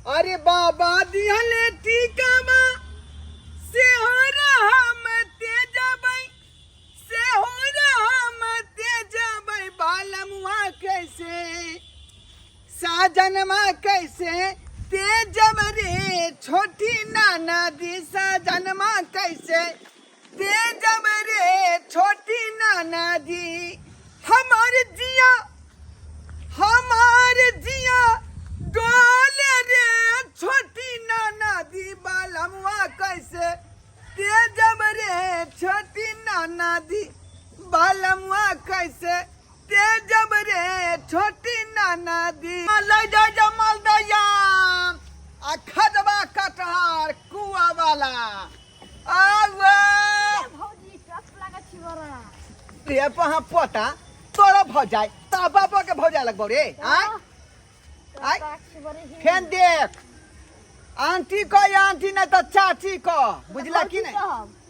अरे बाबा दिहले टीकामा से हो हम तेजबै, से हो हम तेजबै, बालमुआ कैसे साजनमा कैसे तेजब रे छोटी नाना दी, साजनमा कैसे तेजब रे छोटी नाना दी। हमार जिया, हमार जिया डोले रे छोटी नाना दी, बालमुआ कैसे तेजब रे छोटी नाना दी, बालमुआ कैसे तेजब रे छोटी नाना दी। ले जा जा मालदयाम आ खजवा कटहर कुआ वाला आवे। भौजी टफ लागत छी बड़ा। रे पहा पोता तोरा भौ जाय तोरा बापा के भौ जाय लगबौ रे। आय आय फेन देख आंटी को या आंटी नहीं तो चाची को, बुझला की नहीं?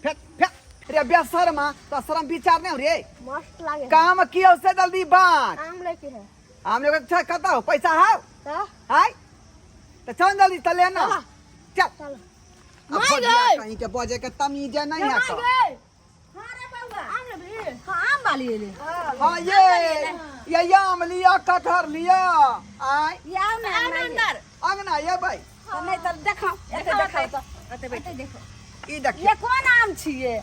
फेक फेक रे बेशर्मा, तो शर्म विचार नहीं हो रे। मस्त लागे। काम कियो से जल्दी बात। आम लेके है। आम लेके अच्छा कता हो पैसा हाव? तो? हाय तो चल जल्दी चले ना। चल। चल। अब माय भजिया गए। कहीं के बजे के तमीज नहीं है तो। हां रे बउआ। आम लेबी? हां आम वाली ले। हां ये आम लिया कटहर लिया। आय। ये आओ ना, आओ ना अंदर। अंगना ये भाई। तो नहीं तो देखो, एते देखो तो। एते बैठो। एते देखो। ई देखिए। ये कौन आम छिए?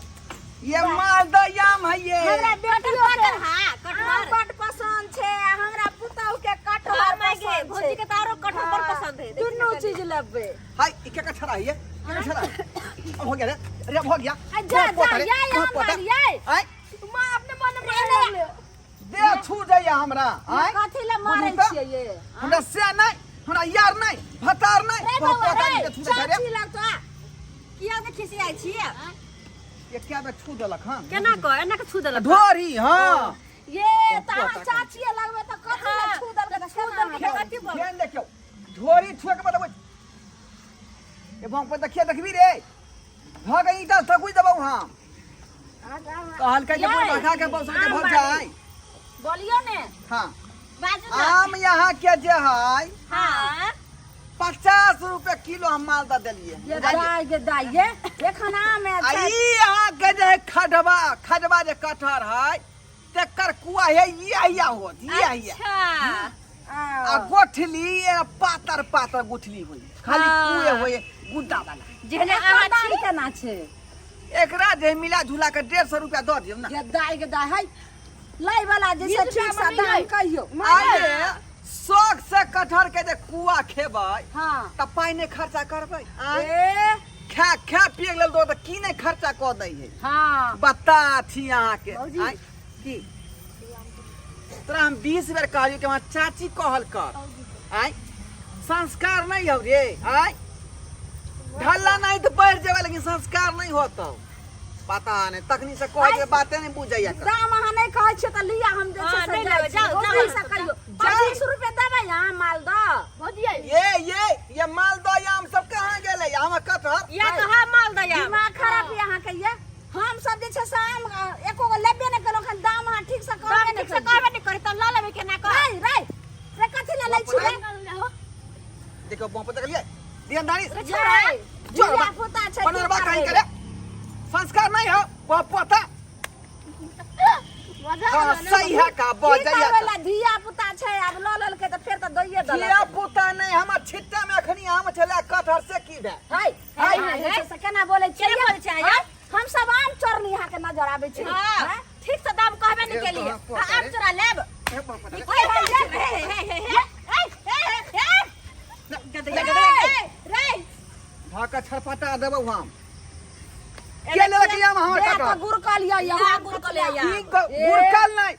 ये मालदह आम है ये। हमरा बेटियो के हां, कटहर। आम बड पसंद छे, आ हमरा पुतहु के कटहर हां, माय गे, पसंद छे। भौजी के तो आरो कटहर बड़ पसंद है। दुनू चीज लेबे। हाय, ई के कछड़ा है ये? के कछड़ा है? अब हो गया रे, रे अब हो गया। आ, जा, बहुत जा, रे, ये बहुत आम पोता। वाली, ये। आय। मां अपने मन में ले। दे छू जाइए हमरा। आय। कथी ले मारै बुझू तऽ? छियै ये? हमरा से नहीं, हमरा यार नहीं, भतार नहीं, रे बहुत बउआ, पोता रे, के छू दे रे। चाची लगतो आ। किया के खिसियाइ छियै? ये क्या बे छू देलक हन? केना क एना के छू देलक? ढोरी हां। ये त बहुत अहाँ पोता चाची लगबै त कथी ले छू देलक त छू देलक केना त कथी बोल? ध्यान देखियौ, ढोरी छुए के बतबै। ये भौंक पर देखिए देखबी रे। भ गई ईटा थकुई देबौ हम। कहलकै जे ये, बुढ़ के बौसा के आम भग बाली। जाय। बोलियो ने। हाँ। बाजू ना। आम यहाँ के जे है हाँ। 50 रुपए किलो हम मालदा देलिए। ये दाई के दाई ये एखन आम है। आ ई यहाँ के जे है खडवा, खडवा जे कटहर है तेकर कुआ है ये हिया होत, ये हिया। अच्छा। आ गोठली ये पातर पातर गुठली होई, खाली हाँ। कुए होई गुद्दा वाला। जेहने एकर अहाँ दाम छी केना छै? एकरा जे मिला झुला के 150 रुपया दऽ दियौ ना। ये दाई के दाई है लै वाला जे छै 20 ठीक से रुपया में दाम मिलै। कहियो। आये शौक से कटहर के जे कुआ खेबै हाँ। तऽ पाइ नहि खर्चा करबै। आँय? ए। खा खा पिए लेल दो तऽ की नहि खर्चा कऽ दै है। हाँ। बता छी अहाँके। भौजी। आँय? की तोरा हम 20 बेर कहलियौ कि हमरा चाची कहल कर। आँय? संस्कार नहीं हौ रे। आँय? ढल्ला नहीं तऽ बढ़ि जेबै लेकिन संस्कार नहीं होतौ। पता नहीं तखनी से कहै के बाते नहीं बुझैया कर। दाम अहाँ नहीं कहै छियै तऽ लिअ हम जे छै हाँ, से नहि जाइ लेबै, छी। जाउ, जाउ, भौजी से जाउ। कहियौ। जाउ। 25 रुपए देबै अहाँ मालदह? भौजी, ये मालदह आम सब कहाँ गेलै? आम कटहर? या तऽ हाँ मालदह आम। दिमाग खराब यऽ अहाँके ये। हम सब जे छै से आम एको गो लेबे नहि केलहुँ, एखन दाम अहाँ ठीक से कहबे दाम नहि ठीक से करै कहबे नहि करी तऽ लऽ लेबै केना कऽ? रे, रे, रे, कथी लए लै छी रे? देखियौ बम पर देखलियै? ध्यान दानी। रे छोड़ा। ये, चल बा। धिया पुता छै, की बनरबा कहीं करबै? करे। संस्कार नहीं हो, वो पोता। मजा हाँ, आबै ने। सही है का, की बजैया करबै का। ला, धिया पुता छै, आब लऽ लेलकै तऽ फेर तऽ दैये देलक। धिया पुता नहीं, हमर छिट्टा में अखनी आम छलै कटहर से की भेल? हाय, हाय, हाय, हाय, से केना बोलै छियै? केना बोलै छियै, हाय? हम सब आम चोरनी अहाँके नजर आबै छै। हाँ, हाय? ठीक से दाम कहबे नहि ए, केलियै। तोरा पोता आ, आम रे। चोरा लेब। ए, बाप रे। ई की दाम छै? हे, हे, हे, हे, हे, हे, हे, हे। ले, ले, ले। रे, ढाका छरपटा देबौ हम। के लेलक आम हमर दे कटहर? तऽ गुड़कल यऽ, यहाँ यहाँ गुड़कल यऽ, यहाँ। की गुड़कल नहीं,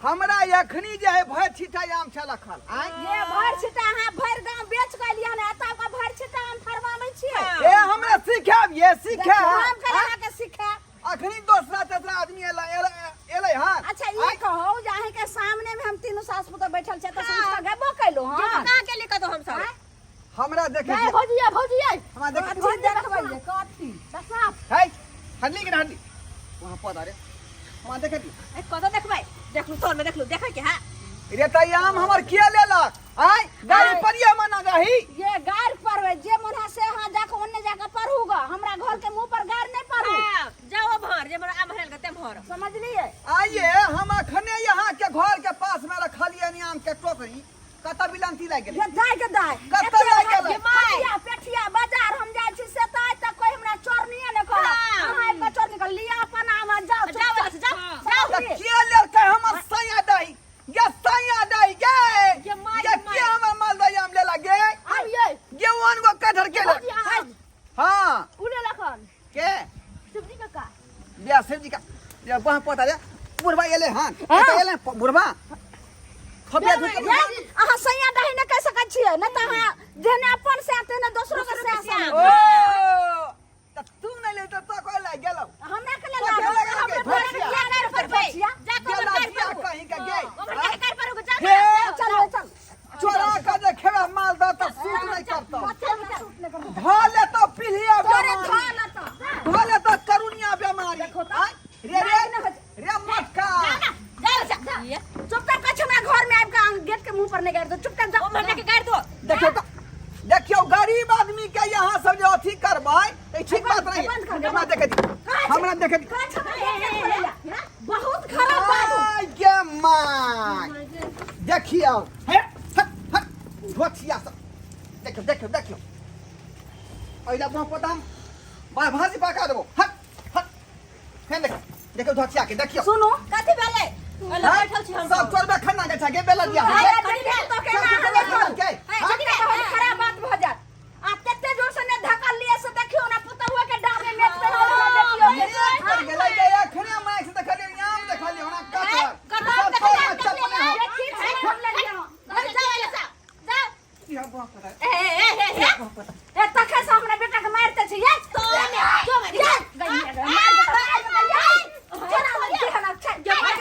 हमरा अखनी जे है भरि छिटा आम छल अखन। आँय? ये भरि छिटा अहाँ भरि गाँव बेच के एलियै हन, एतऽ ओकर भरि छिटा आम फरमाबै छियै। ए हमरा सिखाब, ये सिखाब। हम के अहाँ के सिखाब। अखनी दोसरा तेसरा आदमी एलै, एलै, एलै हन। अच्छा ई कहू जे अहीं के सामने में हम तीनू सास पुतोह बैठल छियै तऽ समझ के गेबो केलहुँ हन। कहाँ गेली कतौ हम सब? आँय? हमरा देखे रे भौजी, भौजी, हमरा देखे कथी देखबै ये, कथी? है हल्ली के हल्ली वहां पौधा रे हमरा देखे दी। ए, कतौ देखबै? देखलू तोर में देखलू, देखै के है? रे त आम हमर किया लेलक? आय गाड़ी पर ये मना रही। ये गाड़ी पर बह पोता रे बुढ़वा एले हन एतऽ एले बुढ़वा खपिया धुक अहाँ सैया दही नहि कहि सकै छियै नहि तऽ अहाँ जेहने अपन से तेहने दोसरो के से ओ त तू नहि ले त तो कोई लाग गेलौ हमरा के लेल कथी लगा के हमरा धोतिया? के परबै जा के गेला ओकर जिया पर कहीं के गे ओकर के कर पर जा हे चल चल चोरा के जे खेबे माल द त सूट नहीं करतौ ध ले तो पीलिया तोरे बेमारी धन त ध ले तो करुणिया बेमारी आय, रे रे रे मटका जा जा जा चुपचाप कछ हमरा घर में आबि के गेट के मुंह पर नहीं गाड़ि दो चुपचाप जा ओमहर जाके गाड़ि दो देखियो तो देखियो गरीब आदमी के यहाँ सब जे अथी करबै ई ठीक बात नहीं बंद कर दे। हमरा देखे दी हमरा देखे दी कछ हमरा गेट के खोलैया बहुत खराब बात आय गे my देखियो हे हट हट धोथिया सब देखियो देखियो देखियो ओइला मुँह पोताम बाय भाजी पका देबो हट हट फेन देखियो देखियो धोथिया के देखियो सुनू कथी भेलै ओइ लग बैठल छी हम सब चोरबे खाना के छके बेला दिया अरे देखियौ तो केना सब अहाँ चोरबे खाना के ए, देखियौ बहुत खराब बात भऽ जायत आ कते जोर से ने धकल लिए से देखियौ ना पुतहुआ के डामे मेट पे देखियौ मेट पर गेलै के एखने माइक से देखलियै आम देखलियै हमरा कटहर कटहर सब देखलियै, तोरा चपने हो जे चीज छै हम ले लियौ जा जा जा इहा बाप रे ए ए ए ए ए तखन से हमरा बेटा के मारते छै ये तो ने जो मार ये मार केना केहन छै जो मार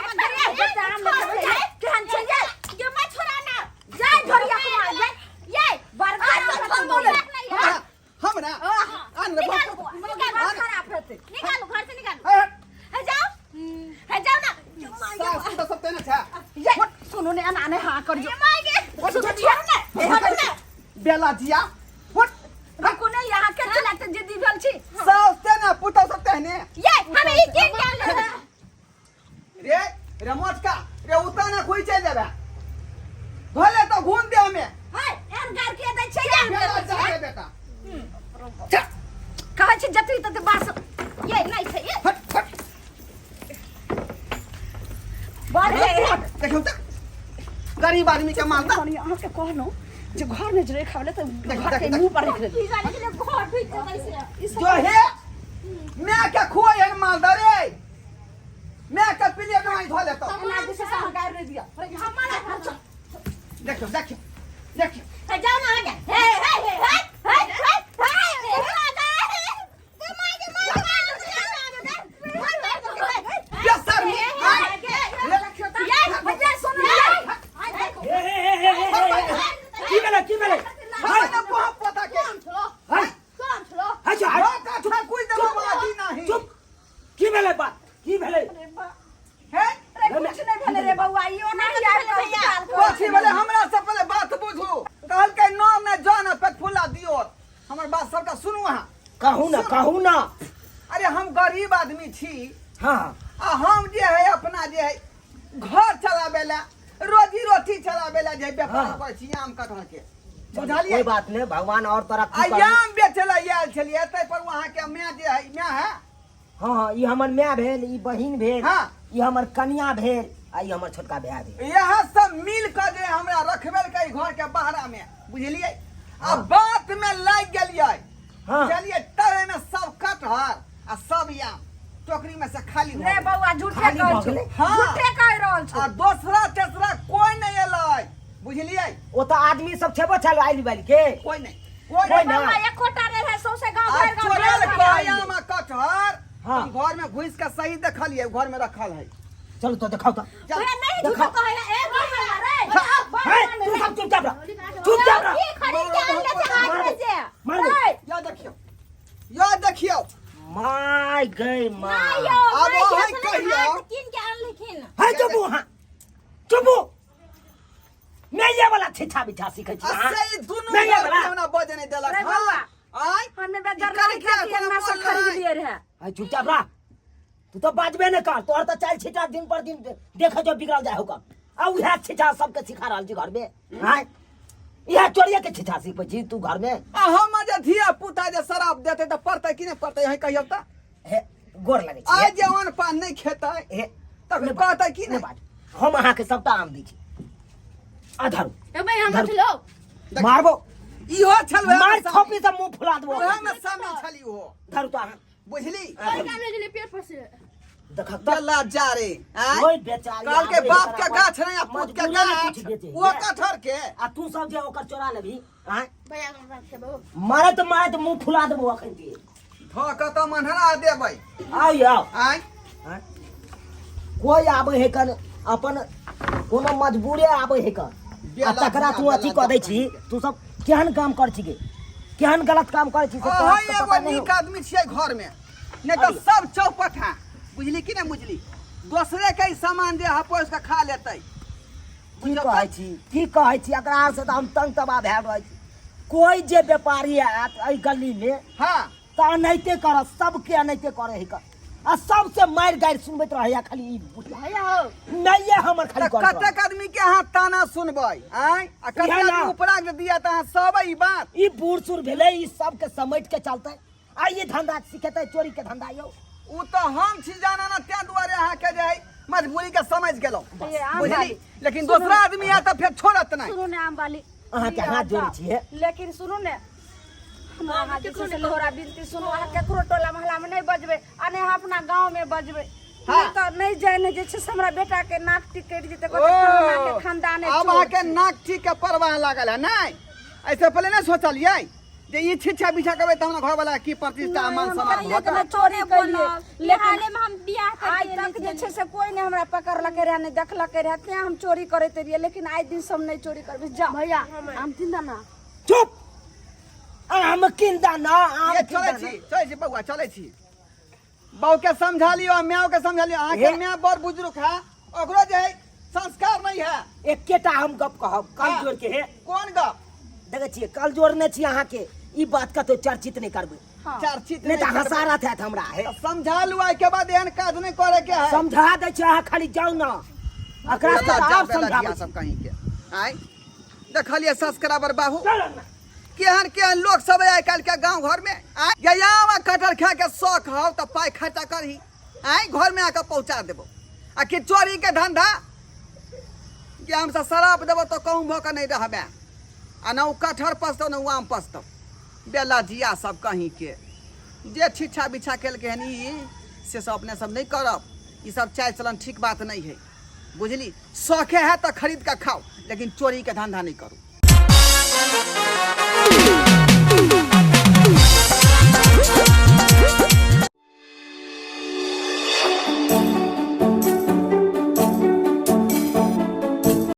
केहन छै ये जो मार छोड़ा ना जाय झोरिया कुमार जाय ये बड़का आ, नाम तो बोले हमरा हमरा आन रे बाप दिमाग खराब हेतै निकालू घर से निकालू ए, हट। हे जाओ हे जाओ ना जो मार सास तो सब तेने छै ये सुनो ने एना ने हाँ कर जो मार के सुनो छोड़ू ने छोड़ू ने बेला जिया फुट रुकू ने यहाँ के चलाते जिद्दी भेल छी सास तेने पुतौ सब तेने ये हमें ई के क्या ले रे रे मोटका रे उता ना खुई चल जाबे भले तो घूम दे हमें हाय एहन गार के दै छै ये बेला जा रे बेटा चल, कहै छी जतरी तते बास ये नहीं छै ये हट हट बड़ देखियौ तऽ गरीब आदमी के मालदा अहाँके कहलहुँ जे घर में जे रखा तऽ देख, घर के देख, मुंह पर रख ले की जाने के लिए घर ढुक जेतै से ई सब जो हे मैं के खुआई हन मालदा रे मैं के पिलिए में धो लेतो एना जे छै से अहाँ गारि नहि दिअ हमारा देखियौ देखियौ देखियौ हे जाओ ना आगे हे हे हे हे हे हे हे बेसर मी भैया सुनू हे हे हे हे हे हे की भेलै की भेलै हमरा ने पोहा पोता के हाय हाय जो हाय हो काठा कुई देबो बाजी नाही चुप की भेलै बात की भेलै हे अरे कुछ नहि भेलै रे बौआ ई ओना ही आबि कऽ निकाल कऽ। कथी भेलै हमरा से पहिले बात बुझू कहलकै न ने जान पेट फुला दियो हमर बात सबटा सुनू अहाँ कहू ना कहू ना अरे हम गरीब आदमी छी हाँ आ हम जे है अपना जे है घर चलाबे ला रोजी रोटी चलाबे ला जे है व्यापार हाँ। करै छी आम कटहर के कोई बुझलियै बात नहीं भगवान और तरह आ की करू। आम बेचै ला आयल छलियै ताहि पर अहाँके माय जे है माय है हाँ हाँ ई हमर माय भेल ई बहिन भेल हाँ। ई हमर कनिया भेल आ ई हमर छोटका भाय भेल इएह सब मिल कऽ जे हमरा रखबेलकै घर के बहरा में बुझलियै आ बात में लागि गेलियै हाँ। बुझलियै तब एहिमे सब कटहर आ सब आम टोकरी में से खाली हो रे गेलै। बौआ झूठे खाली कहै भऽ छौ गेलै। हाँ। झूठे कहि रहल छौ आ दोसरा तेसरा कोई नहि एलै बुझलियै ओ तऽ आदमी सब छेबो छल आइल बाइल के कोई नहि कोई कोई नहि ना। बौआ एकोटा रे है सौंसे गाँव आ भरि गाँव चोरल भरि के गाँव आम आ कटहर हाँ। हम घर में घुसि के सही देखलियै घर में रखल है चलू तो देखाओ तो चल नहीं झूठो कहे ए रे हे, तू सब चुपचाप रह चुपचाप रह की खरीद के आनले छै हाथ में से मार दे या देखियौ या देखियौ माय गई ना माय यो आब माय अहाँ के कहियौ। हाथ कीन के आनलखिन हे चुपू हाँ चुपू मैं ये वाला छिछा बिछा सीखे छी आ हाँ? से ई दुनू नहीं घर वाला। के हमरा बजे नहि देलक रे हाँ बौआ। आय हमे बेजर ई करे नहीं किया खाती कोनो अंगना से बोल खरीद नहीं। लिए रहे हे चुपचाप रह तू तो बाजबे नहीं कर तोहर तो चाल छिटा दिन पर दिन देखे जो बिगड़ल जाय होगा आ उहे छिछा सबके सिखा रहल छी घर में हाँ इहे चोरिये के छिछा सीखबै छी तू घर में आ हम जे धिया पुता जे शराब देतै तऽ पड़तै कि नहि पड़तै अहीं कहियौ तऽ हे गोर लगै छी आइ जे अन्न पान नहि खेतै हे तखन कहतै कि नहि नहि बाज हम अहाँके सबटा आम दै छी आ धरू ए भाई हम धरू। छलो मारबो इहो छल वएह मार में शामिल। थोपी से मुंह फुला देबो वएह में शामिल छल इहो धरू तो अहाँ बुझली कोई काम नहीं पेड़ पर से देखक तऽ गला जा रे आँय? ओहि बेचारी कहल के आबै बाप के एकरा गाछ नहीं आ पूत के मजबूरी में गाछ कुछ बेचे वो कटहर के आ तू सब जे ओकर चोरा लेबही आँय भैया हमरा खेबो मारैत मारैत मुंह फुला देबो अखन ते धऽ के तऽ मनहरा देबै आउ यौ आँय आँय? कोइ आबै है कन अपन कोनो मजबूरे आबै है कन आ बेला तकरा तू बेला अथी कऽ दै छी तू सब केहन काम कर छी गे केहन गलत काम करै छी से तोरा अहाँ तऽ एगो पता नहि नीक हौ। आदमी छियै घर में नहीं तऽ सब चौपट है बुझली कि नहीं बुझली दोसरे के ही सामान जे हपोस के खा लेतै की कहै छी की कहै छी एकरा से तऽ हम तंग तबाह भए रहल छी कोइ जे व्यापारी आयत एहि गलीमे हाँ तऽ एनाहिते करत सबके एनाहिते करै है आ सबसे मारि गारि सुनबैत रहैया खाली ई बुढ़िया भैया हो नहिये हमर खाली तऽ कंट्रोल। कतेक आदमी के अहाँ ताना सुनबै आँय आ कतेक इएह ना। आदमी उपरा के दिया तऽ अहाँ सहबै ई बात ई बूढ़ सूढ़ भेलै ई सबके समेट के चलतै आ ई धंधा सिखेतै चोरी के धंधा यौ ओ तऽ हम छी जाना ना तें दुआरे अहाँके जे है मजबूरी के समझ गेलहुँ ये आम बुझली वाली। लेकिन दोसरा आदमी आयत तऽ फेर छोड़त नहि सुनू ने आम वाली अहाँके हाथ जोड़ै छियै। लेकिन सुनू ने हमरा अहाँ जे छै से लोहरा बिनती सुनू अहाँ केकरो टोला मोहल्ला में नहीं बजबै आ नहि अहाँ अपना गाँव में बजबै हाँ। नहि तऽ नहि जाने जे छै से हमरा बेटा के नाक टिक कटि जेतै ओ, कहतै फलाना के खानदाने आब चोर अहाँके छै। नाक ठीक के परवाह लागल है नहि ऐसे पहले नहि सोचलियै जे ई छिछा बिछा करबै तऽ हमरा घरवाला की प्रतिष्ठा नहि, मान हम सम्मान कहियो होतै के नहि चोरी केलियै लेकिन हाले में हम बियाह आइ करके तक जे छै से कोई नहि हमरा पकड़लकै रहए नहि देखलकै रहए तें हम चोरी करैत रहियै लेकिन आइ दिन से हम नहि चोरी करबै जाओ भैया हम जिंदा ना चुप आम किंदा ना आम ये किंदा चलै ना। छी चलै छी बौआ चलै छी बहू के समझा लियो माय के समझा लियो अहाँके हे। माय बड़ बुजुर्ग है ओकरो जे है संस्कार नहीं है एकेटा हम गप कहब कल हाँ। जोड़ के हे कोन गप देखै छियै कल जोड़ने छी अहाँके ई बात कतौ चर्चित नहि करबै चर्चित नहि तऽ करबै। हँसारत हैत हमरा हे तऽ समझा लू आइ के बाद एहन काज नहीं करे के है समझा दै छी अहाँ खाली जाउ ना एकरा बेला तऽ जा, आब बेला समझाबै जिया छी सब कहीं के आय देखलिए सब्सक्राइबर बाबू चल ना। केहन केहन लोग सब है आइ काल्हि के गांव घर में आय गयावा कटहर खा के शौक हौ तऽ पाइ खर्चा करही आय घर में आके पहुंचा देबो आ कि चोरी के धंधा कि हमसब शराब देबो तऽ कहूँ भऽ के नहीं रहबे आ न ओ कटहर पचतौ न ओ आम पचतौ बेला जिया सब कहीं के जे छिछा बिछा केलकै हन ई से सब अपने सब नहीं करब ई सब चालि चलन ठीक बात नहीं है बुझली शौखे है तऽ खरीद के खाओ लेकिन चोरी के धंधा नहीं करू